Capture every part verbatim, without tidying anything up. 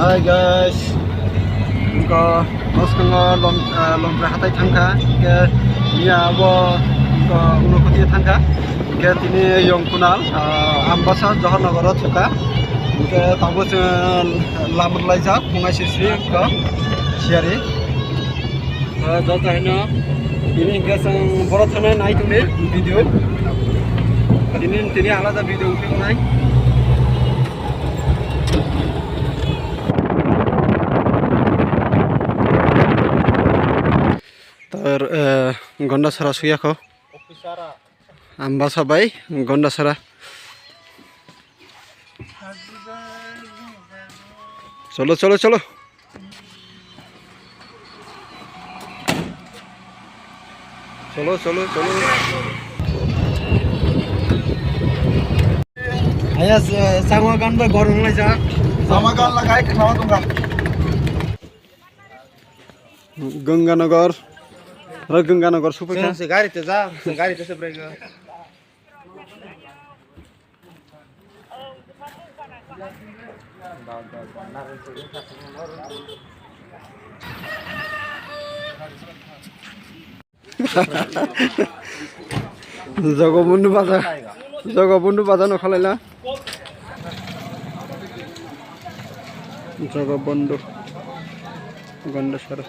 Hi guys, wngkha bwskango Lon-, ah, Longpra hathai thangkha, hwnkhe miya abo wngkha Unakoti thangkha, hwnkhe tini Yong Kunal, ah, Ambasa Johornagar o thangkha, hwnkhe tabuk chwng lama rwlaijak, phungai swi swi wngkha siyari. Ah, joto haino tini hwnkhe chwng borok thangna nai tongdi video, tini, tini alada video wngkha nai. Tor, eh, Gondasara suyakho. Ambasa bai Gondasara. Cholo, cholo, cholo. Cholo, cholo, cholo. Aya, eh, chama gan bai gorong lai jak. Chama gan lagai khnawa tongkha. Ganganagar. Ro Ganganagar sufai kha. Chwng se gari te ja, chwng gari te se brego. Jogobondhu Bazar, Jogobondhu Bazar no khalai la. Jogobondhu Gondasara.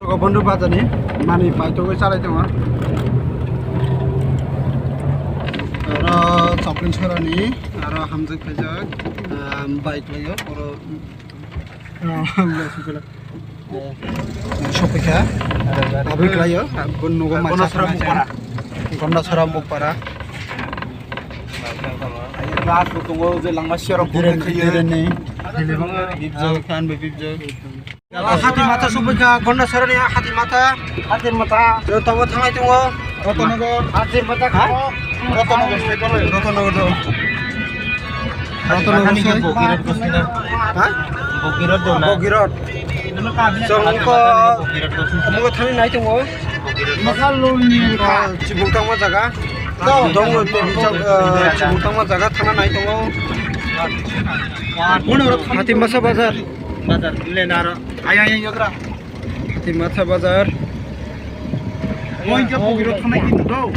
Jogobondhu Bazar ni manwi paitugwi chalai tongo. Oro Choklinsora ni aro hamjak phaijak, ah, bike laio oro, ah, sophaikha. Abri khlaio, bo nugo masa Gondasara Mukpara. Gondasara Mukpara. Gas bo tongo, je langma siyarok Diren, bo khayo. Diren ni. Bibjok, khan bo bibjok. Hati mata sophaikha, Gondasara ni hati mata. Hati mata. Joto bo thanglai tongo. Rotanagar. Hati mata. Ha? Rotanagar. Rotanagar do. Rotanagar ni sai. Bogirot ko sina. Ha? Bogirot do na. Bogirot. Chwng ko Bogirot ko sina. Omo thani nai tongo. Chibuk tangma jaga. Dong, chibuk tangma jaga thana nai tongo. Hati masa bazar. Bazar le naro. Ay, ay, ay, yotra. Timasa bazar. Oinke pogiro thanai kintu do.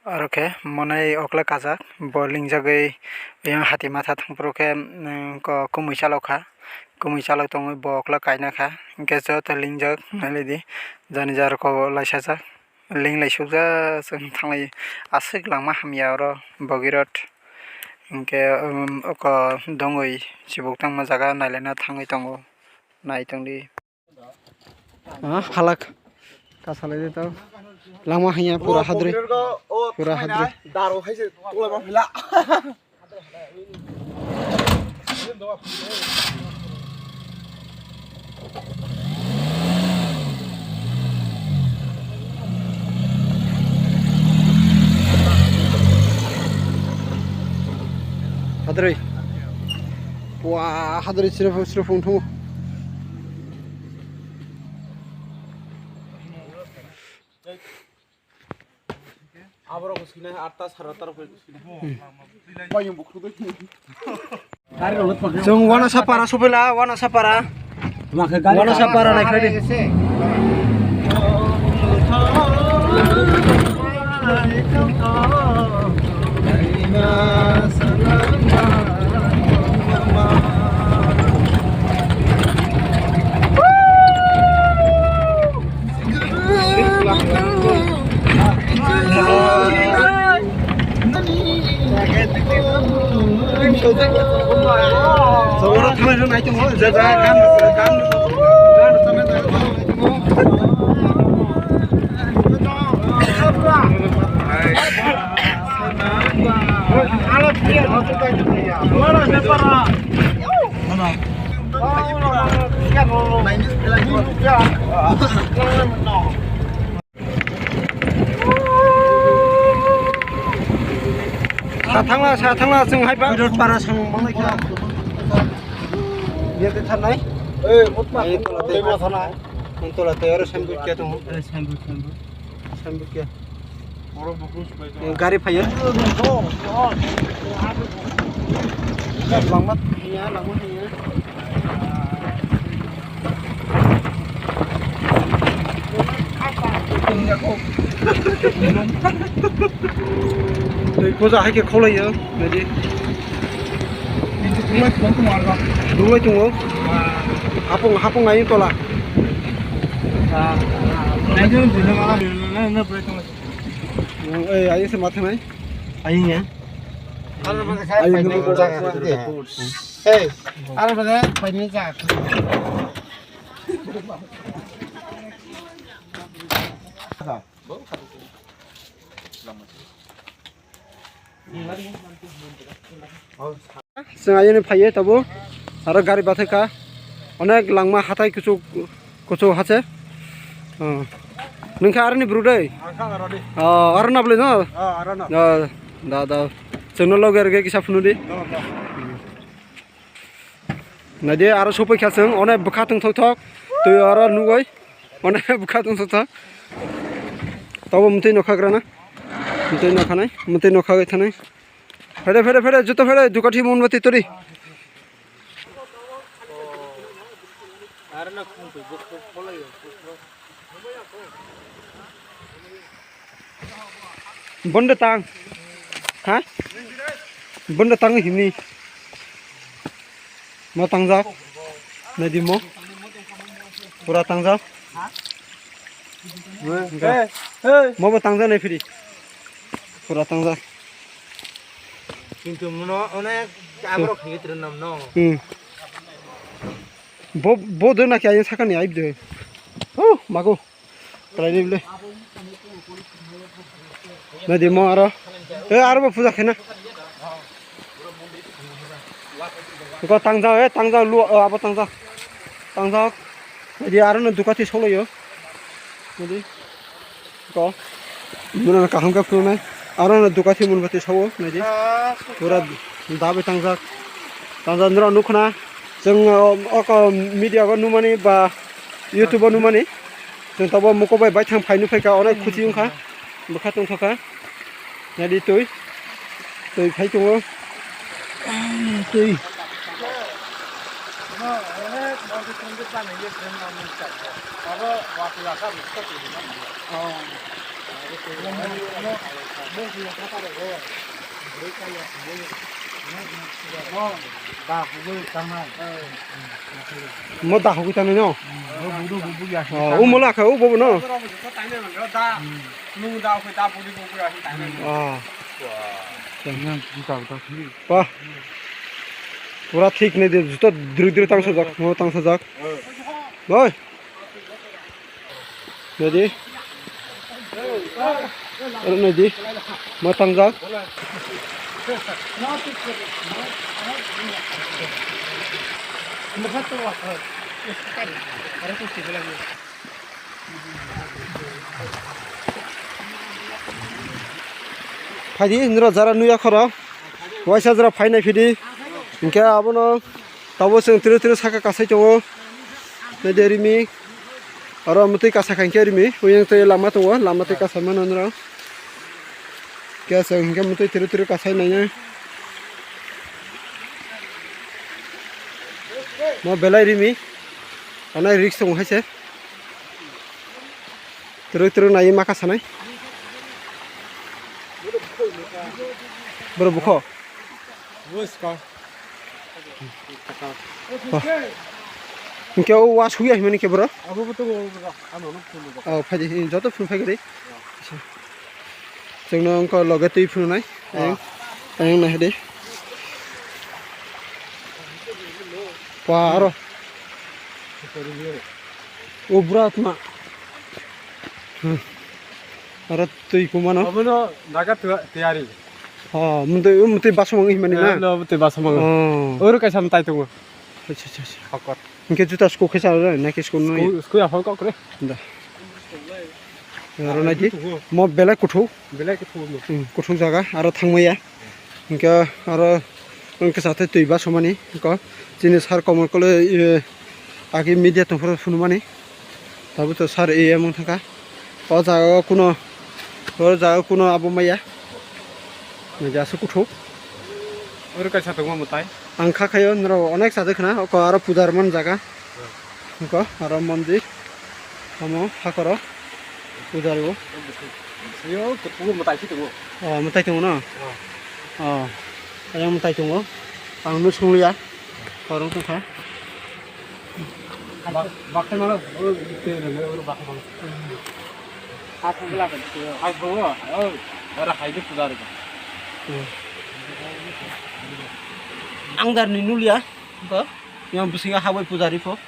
Aro khe monai okla kajak, bo lingjagwi yang hati masa thangphuru khe, mm, ko-, kumui chalok kha, kumui chalok tongwi bo okla kaina kha, hwnkhe joto lingjak nailai di, jani jar ko laisajak, ling lai sukjak chwng thanglai aswk langma hamya oro Bogirot, hwnkhe, um, oko dongwi chibuk tangma jaga nailaina thangwi tongo, nai tongdi. Ah, halak. Kasalai de tau. Lama hanya pura hadri. Pura hadri. Daro hai se tula ma phila. Hadri. Wah, hadri sirupung sirupung thung. Aborok sini atta sara tarok sini. Chwng Wanasapara sophaila, Wanasapara. Wanasapara naikhlai di. Sa thangla, sa thangla, chwng hai ba. Para sang manglai kha. Ye de thanai. Ei, mutma. Ei, tola tei ma thana. Tola tei aro sambut kya tongo. Sambut, sambut. Sambut kya. Gari phaiya. Langma thangya, langma thangya. Tei puja hai khe khawlaiyo, naidi. Dunglai tongo. Hapung, hapung ayung tola. Ei, ayung se mathanai. Ayung ya. Hey, ano ba paini jak. Chwng ayoni phaiye tabo, aro gari bathai kha, onek langma hathai kuchuk kuchuk hache. Oh. Nungkha aroni bru dei? Ang kha aroni. Oh, aro na bwlwi no? Oh, aro no. Oh, da, da. Chwngno loge rwgwi kisa phunudi. No, no. Naidi aro sopoi kha chwng, one bwkha tongthok thok, twi aro nugoi, one bwkha tongthok thok. Tabo mwtwi nokha grana, mwtwi nokhanai, mwtwi nokha bai thanai. Phede, phede, phede, joto phede, dukathi monbati turi. Bonde tang. Ha? Bonde tang himni. Mo tangjak. Naidi mo. Pura tangjak. Hey, hey. Mo bo tangjak nai phiri. Pura tangjak. Kintu mono onek aborok khaye tere nam no. Hmm. Bo, bo de na kya sakani aib de. Oh, mago. Kalai ni bile. Naidi mo aro. Eh, aro bo puja khaina. Ko tangjak, eh, tangjak lu, oh, abo tangjak. Tangjak. Naidi aro no dukathi solo yo. Naidi. Ko. Muna kaham khe phunuknai. Aro no dukathi monbati sawo, naidi. Pura dabe tangjak. Tangjak nora nukhna. Chwng, o, o ko media o numani ba YouTube o numani. Chwng tabo muko bai baithang phai nukphaikha, onek khuchi wngkha. Bwkha tongthokha. Naidi twi. Twi phai tongo. Twi. Mo da hogwi tangnai no? Oh, o mola kha, o bobo no? Oh. Wah. Pura thik nai de, juto dri dri tangsajak, mo tangsajak. Oi. Jadi. Aro nai di. Mo tangjak. Phaidi, nira jara nuya khoro. Waisa jara phainai phidi. Hinkhe abono tabo chwng tiro tiro saka kasai tongo. Nai de rimi. Oro mwtwi kasa khankhe rimi. Oyang tei lama tongo. Lama tei kasa mano nira. Khe chwng hinkhe mwtwi tiro tiro kasai nainai. Mo belai rimi. Onai risk tongo hai se. Twrwk twrwk naiwi ma kasanai. Borok bukho. Hinkhe o wa suya himani khe borok. Oh, phaidi, joto phun phai gari. Chwngno wngkha loge twi phunuknai. Ayang, ayang nahidi. Wa aro. O bura tma. Hmm. Aro twi kumano. Abono naga twa-, tiyari. Oh, mutwi, mutwi basomang himani na? Eh, no, mutwi basomang. Oh. Oro kaisa mtai tongo. Acha, acha, acha. Hakor. Hingke juta sku khe chalo na ki sku no? Sku, sku ya phone kok re. Da. Aro nai di. Mo belai kuthuk. Belai kuthuk no. Hmm, kuthuk jaga aro thangmaya. Hingke aro wngkhe sathe twi basomani ko chini sar Komol Kolo, eh, agi media tongphuru phunumani. Tabuk to sar A M wng thangkha. O jaga o kuno, o jaga o kuno abo maya. Naidi aswk kuthuk. Oro kaisa tongo mwtai. Ang kha khayo norok onek sajak khna, oko aro puja rwmani jaga. Oko aro mondir. Omo hakoro puja rwo. Yo, kuthuk mwtai si tongo. O, mwtai tongo no? O. O. Ayang mwtai tongo. Ang nuk sungliya. Korong tongkha. Bak-, baksa mana? Oh, itu yang mana? Oh, baksa mana? Hai, hai, oh, oh, ora hai itu puja itu. Ang dar ni nulia, ko? Yang bisingo habai pujari po.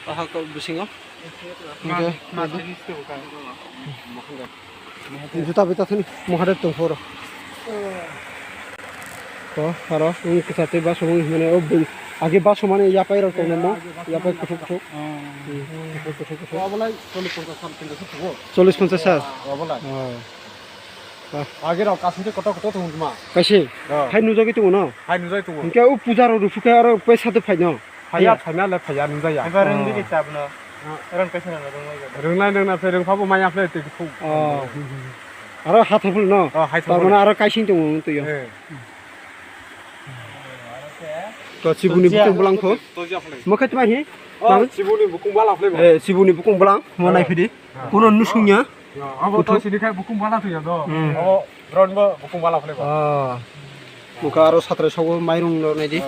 Aha ko bisingo. Ma, ma, ini sih bukan. Juta bita thani Mahadev tong phoro. Ko aro wng kwchar tei basomani hinmani o bwrwi agi basomani yapai rok tongnai mo yapai kuthuk kuthuk. Hmm, kuthuk kuthuk kuthuk. Obolai chollish ponchash sal pinda se tugo. Chollish ponchash sal. Obolai. Oh. Agi rok kasing kotor kotor tong ma. Kaisi. Oh. Hai nujagwi tongo no. Hai nujagwi tongo. Hingke o puja rok ruphuke aro pesa de phai no. Phaiya, phaiya le phaiya, nungjaya. Eba rwngdi de chabno. Rwng kaisa rwng rwng. Rwngnai rwngna phe rwngphabo maya phle twi khu. Oh. Aro hathok phul no. Oh, haithok phul. Tarmane aro kaising tongo twi yo. Eh. To chibuni bukung bwlang pho. Mokhe tma hi? Oh, chibuni bukung bwlang phle. Eh, chibuni bukung bwlang mo nai phidi. Kuno nusungya. Abo to sini khai bukung bala thung ya do. Hmm. Abo drone bo bukung bala phle ba. Ah. Buka aro satre sogo mairung no nai di.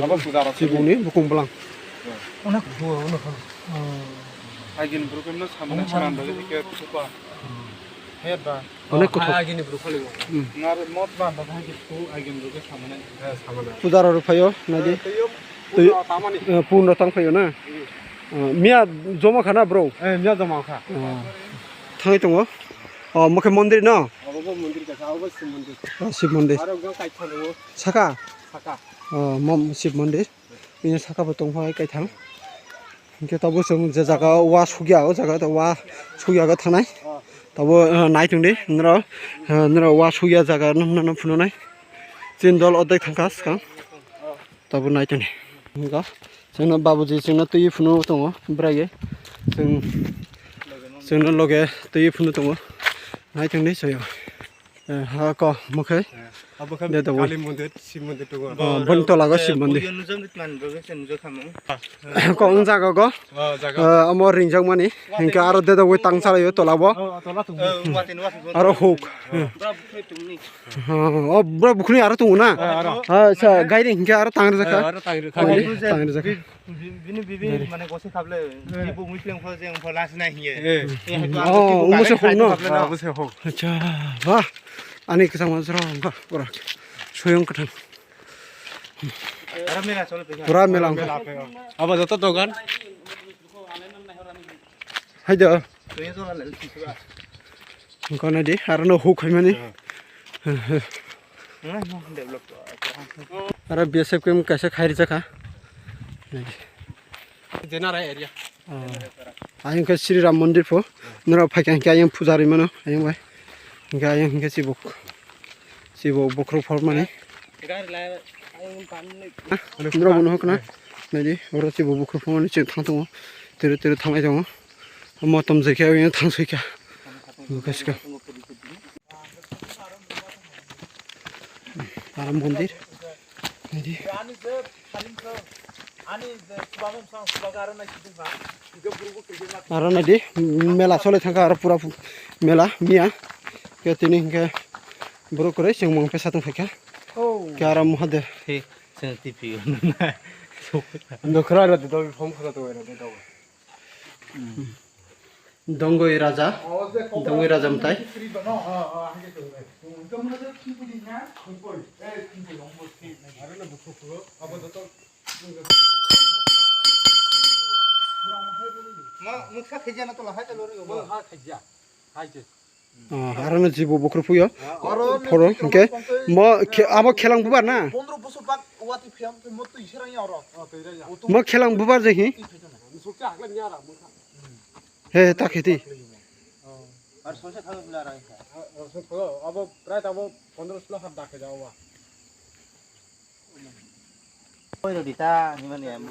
Abo puja aro. Chibuni bukung bwlang. Onek bukung, onek. Agin bukung no samne saran do ke kupa. He ba. Onek kuthuk. Agin bukung khali. Hmm. Ngar mot ba ba agin bukung samne. Puja aro phayo nai di. Twi, eh, pun rok tang phaio na? Eh, miya joma kha na bro? Eh, miya joma kha. Oh. Thangwi tongo. Oh, mokhe mondir no? Abo bo mondir kaisa, abo bo Shiv mondir. Oh, Shiv mondir. Aro go kaithang ro. Saka? Saka. Oh, mom Shiv mondir. Ini saka bo tong phai kaithang. Hingke tabuk chwng je jaga o wa sugya, o jaga o wa sugya go thangnai. Oh. Tabuk, eh, nai tongdi, noro, eh, noro wa sugya jaga no, no, no phunuknai. Chin dol odek thangkha swkang. Tabuk nai tongdi. Hingkha chwngno babuji chwngno twi phunuk tongo, bwraiwi. Chwng, chwngno loge twi phunuk tongo. Nai tongdi soyo. Eh, ha ko mokhe. Abo khe Kali mondir, Shiv mondir tongo. Oh, boni tola go Shiv mondir. Ko wng jaga go. Oh, jaga. Eh, amo ringjak mani. Hingkhe aro de dogwi tang salaio tola bo. Oh, tola tongo. Aro huk. Oh, bura bukhuni aro tongo na? Ah, aro. Ah, sa, gairi hingke aro tangri jakha. Eh, aro tangri jakha. Tangri jakha. Bini bibi mane gose khable, bibu musleng pho jeng pho las na hiye. Eh. Oh, umuse huk no? Ah, umuse huk. Acha, wah. Ani kisang mas ro, wah, pura. Soyong kathang. Aro mela chole pe. Pura mela. Abo joto dogan. Hai da. Wngkha naidi, aro no huk khaimani. Aro B S F camp kaisa khairi jakha. Naidi. Jenara area. Oh. Ayang khe Sri Ram Mandir pho. Norok phaikha hinkhe ayang puja rimano, ayang bai. Hinkhe ayang hinkhe chibuk. Chibuk bukruk phormani. Norok bono hokna. Naidi, oro chibuk bukruk phormani chwng thang tongo. Tero tero thanglai tongo. Motom jai khe oyang thang soi kha. Bwkha swkang. Aro mondir. Naidi. Aro naidi, mela solai thangkha aro pura mela miya. Khe tini hinkhe borok kwrwi chwng mung pesa tong phaikha. Khe aro Mahadev. He, chwng T V o nuknai. Nokra ro do, phone khoro to ro do. Dongoi Raja, Dongoi Raja mwtai. Ma, muksa khejia na tola hai ta lori go. Ha khejia. Hai je. Oh, aro no jibo bukruk puyo. Oro phoro hingke mo khe-, abo khelang bubar na? Pondro bosor bak wati phiyam khe mo twi serang ya oro. Mo khelang bubar je hi? He, ta kheti. Ar sosa thalo bla rai kha. Abo prai tabo pondro solo hat dakhe jawa. Oi rodi ta himani ambu.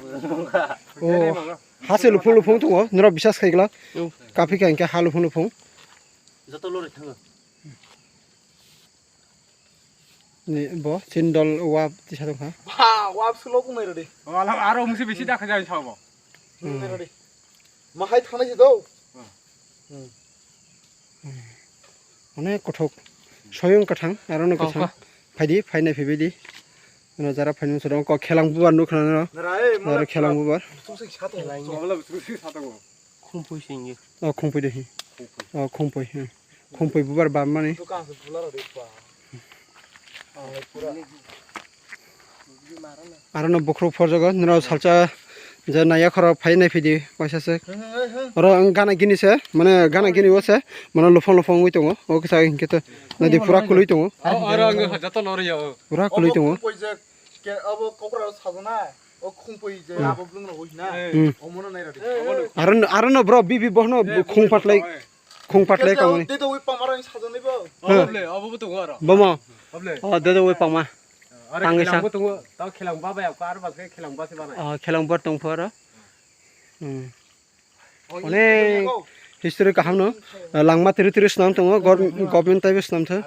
Oh, hase luphung luphung tongo, norok bisas khai glak. Kaphi kha hingke ha luphung luphung. Joto lori thango. Ni bo chindol wap tisa tongkha. Ba, wap sulo kunai rodi. Wala aro musi bisi dakha jani sabo. Kunai rodi. Mahai thanai si do. Onek kothok. Soyong kathang, aro no kathang. Phaidi, phainai phaibaidi. Ano jara phainai soro ko khelang bubar nukha na no. Aro khelang bubar. Khungpui singye. Oh, khungpui de hi. Oh, khungpui, hmm. Khungpui bubar bam mani. Aro no bukruk phorjago, nino salsa je naya khoro phai nai phidi, waisa se. Oro ang gana gini se, mane gana gini o se, mane lufong lufong wi tongo. O kisa hinkhe to nadi pura kului tongo. Aro ang joto lori ya. Pura kului tongo. Ke abo kokra sajana, o khungpui je abo blung rok hoi na. Hmm. Omono nai radi. Aro, aro no bro, bibi bohno khung patlai, khung patlai kamani. Dedo wi pamara sajani bo. Oble, abo bo tongo aro. Bomo. Oble. Oh, dedo wi pama. Are tangwi sa. Khelang bo tongo, tao khelang ba bai, aro ba khe khelang ba se bana. Oh, khelang bor tong phoro. Hmm. Onek history kaham no, langma tiri tiri swnam tongo, gor-, government taibo swnam tha.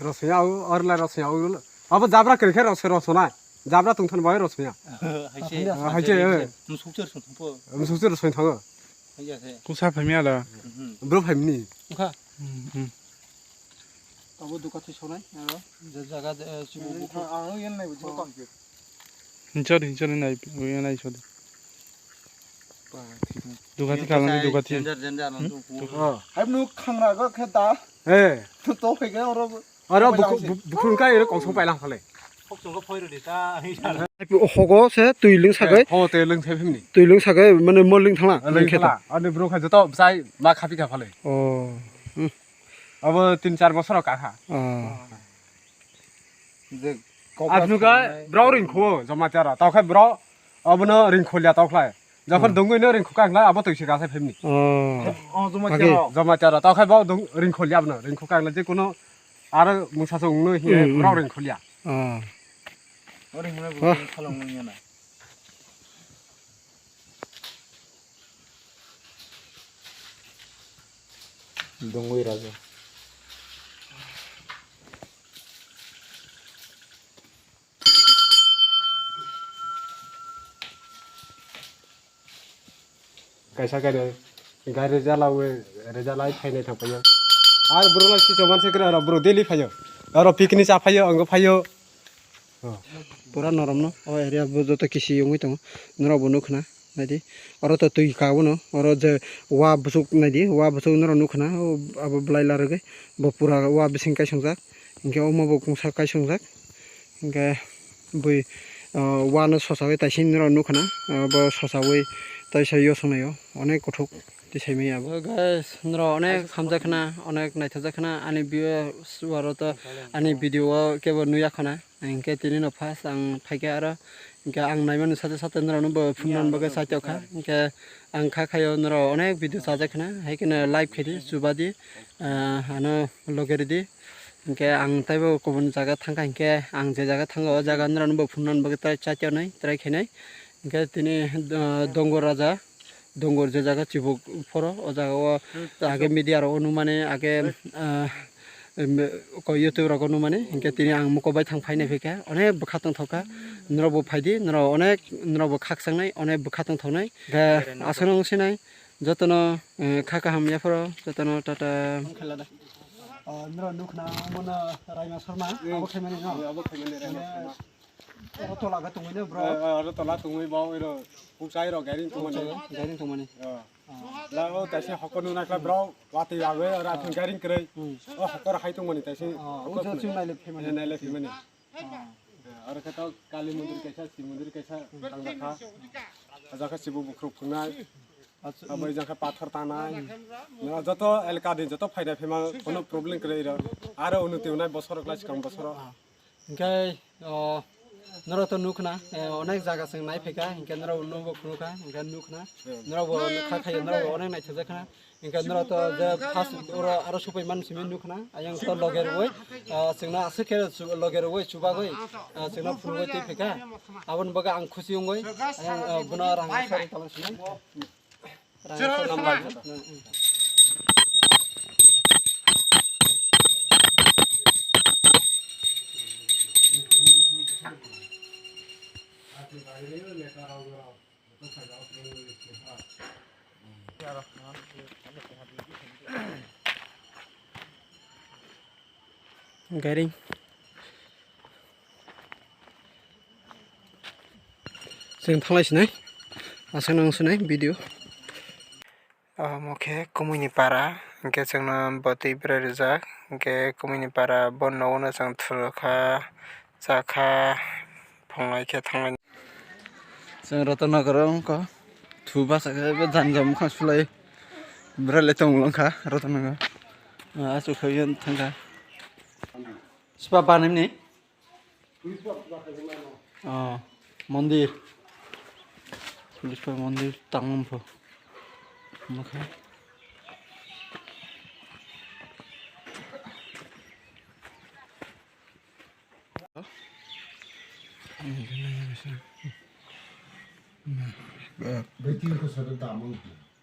Rosya au, orla rosya au. Abo jabra kere khe rosya rosya na. Jabra tong thani bai rosya. Haise. Haise. Musuk cher sung thangpo. Musuk cher sung thango. Kusa phaimya da. Bro phaimni. Wngkha. Abo duka thwi sonai aro je jaga je, eh, chubu buku. Ang yen nai bujo tong khe. Hinchari, hinchari nai, yen nai sodi. Duka thi kalangni duka thi. Jender, jender, ano duku. Hai nuk khangra go khe da. Eh. To phai khe oro. Aro buku, bu-, buku wngkha ero kongsong pailang phale. Hogo se twi lwng sagwi. Ho twi lwng sai phimni. Twi lwng sagwi mane mol lwng thangla. Lwng thangla. Ani bro kha joto bwsai ma khapi kha phale. Oh. Abo tin char bosor ka kha. Oh. Abnu kha bro ringkho joma chara. Tao kha bro abono ringkho lia tao khlai. Jokhon dongwi no ringkho kang la abo twi se gasa phimni. Oh. Oh, joma chara. Joma chara. Tao kha bo dong ringkho lia abono. Ringkho kang la je kono aro mungsa song no hiye bro ringkho lia. Oh. Ori hwnwi bo khalangmani yana. Dongwi raja. Kaisa kainwi gari rejalawi, rejalai phainai thangphaio. Ar bwrwlai sichok manse kwrwi aro bwrw daily phaio. Aro picnic cha phaio, wngwi phaio. Pura noromno o area bo joto kisi wngwi tongo. Norok bo nukha na, naidi. Oro to twi ka bono, oro je wa bwswk naidi, wa bwswk norok nukha na, o abo bwlai larwgwi bo pura wa bising kaisongjak. Hinkhe omo bo kungsa kaisongjak. Hinkhe bui, ah, wano sosawi taising norok nukha na, ah, bo sosawi taisa yosongnai o onek kuthuk tisai maya bo. So guys, norok onek hamjak khna, onek naithokjak khna ani views oro to ani video o kebo nuya khna. Hinkhe tini no first ang phaikha aro hinkhe ang naimani sate sate norok no bo phunukna bagwi chaitokha. Hinkhe ang kha khaio norok onek video chajak khna, hai kheno like khaidi, chubadi, ah, ano loge ridi. Hinkhe ang taibo kubun jaga thangkha, hinkhe ang je jaga thango, o jaga norokno bo phunukna bagwi try chai tongnai, try khainai. Hinkhe tini, ah, Dongor Raja, Dongor je jaga chibuk phoro, o jaga o age media rok o nukmani, age, ah, em, ko YouTube rok o nukmani. Hinkhe tini ang mokol bai thang phainai phaikha, onek bwkha tongthokha, norok bo phaidi, norok onek, norok bo khakchangni, onek bwkha tongthoknai. Hinkhe aswkno wngsinai. Jotono, eh, kha kaham yapharo, jotono tata. Khelada. Oh, nro nukna mona Raima Sharma, abo khaimani no? Abo khaimani Raima Sharma. Oro tola ga tongwi no bro. Eh, eh, oro tola tongwi bo oro. Bukchai ro gairing tongmani. Gairing tongmani. Oh. Lao taisi hokor nuna kla bro, wati yawe, ora thun garing kere. O hokor hai tong mani taisi. O jo ching naile phimani. Naile phimani. Ora khe to Kali mondir kaisa, Shiv mondir kaisa, tang lakha. Ajakha Shiv bukhuk phunai. Abo ijang khe pathor tanai. Na joto elka di joto phaida phima kono problem kere ira. Aro unu tiunai bosor kla sikang bosor. Hingke, o, norok to nukna, eh, onek jaga chwng nai phaikha, hingke norok nubo phunukha, hingke nukna. Norok bo kha khayo, norok bo onek naithokjak khna. Hingke norok to je first oro aro supai man simi nukna, ayang to loge rwoi, ah, chwngno aswk khe chu-, loge rwoi chubagwi, ah, chwngno phunugwi twi phaikha. Aboni bagwi ang khusi wngwi, ayang, ah, bono rang aswk tongma simi. Gairing. Chwng thanglai sinai. Aswk nang sinai video. Omo khe Kumui ni para, hwnkhe chwngno bwtwi berai rijak, hwnkhe Kumui ni para bo nogo no chwng thwlwkha, chakha, phunglai khe thanglai. Chwng Ratan Nagar o wngkha, thu basa khe bo jani jani bwkhak sulai, berai lai tongmung wngkha Ratan Nagar. Aswk khe thangkha. Sipa banimni? Oh, mondir. Police pai mondir tangmung pho. Mokhe.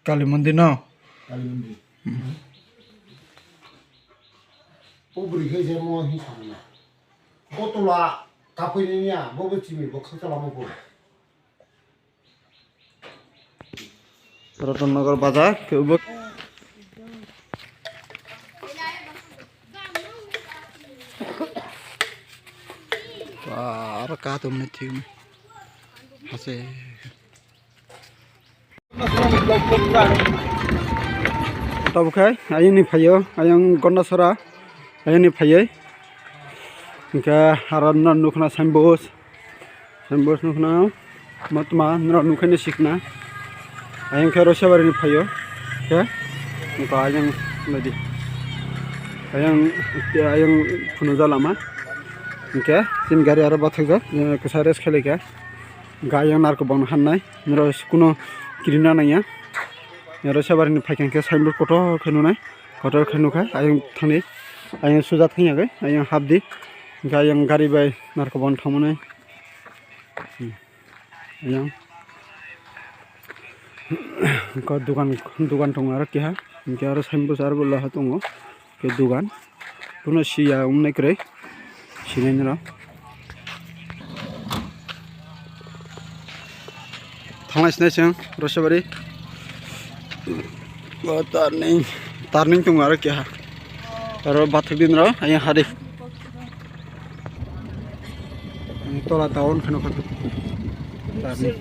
Kali mondir no? Kali mondir. O bwrwi khe je mo hin samna. Bo tola kapui ni ya, bo bo chimi bo khaksa lama bo. Ratan Nagar bazar, ke bo. Wah, aro ka tum ne thiu ne. Hase. Tabuk hai, ayang ni phaio, ayang Gondasora, ayang ni phaio. Hingke aro no nukna signboard, signboard nukna, matma, nrok nukhaini sikna. Ayang khe Rosabari ni phaio, khe, hingke ayang nadi. Ayang, ayang phunuja lama. Hingke, chini gari aro bathakjak, kisa rest khailai khe. Hingke ayang narkobong hannai. Noro kuno kirina nangya. Noro Rosabari ni phaikha khe signboard kotor khe nunai. Kotor khe nukha. Ayang thangni. Ayang suja thangya khe. Ayang hapdi. Hingke ayang gari bai narkobong thangmani. Hmm. Ayang. Hingke dugan, dugan tongo aro keha. Hingke aro signboard aro bo laha tongo. Ke dugan. Kuno siya wng nai kwrwi. Sinai nw rw. Thanglai sinai chwng Rosabari. O turning, turning tongo aro keha. Aro bathak din rw ayang hari. Tola town kheno khato. Turning.